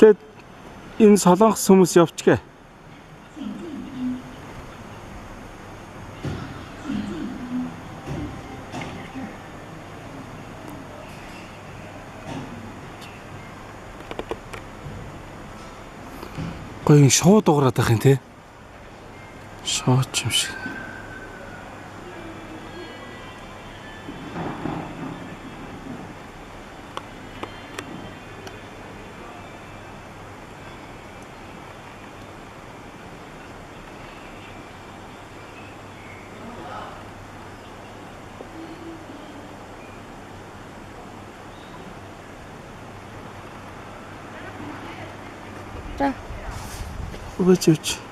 Эхлээд энэ солонгос хүмүүс явчихъя. Гоё шууд уграад байх юм те. Шууд юм шиг. За. Өгөөч.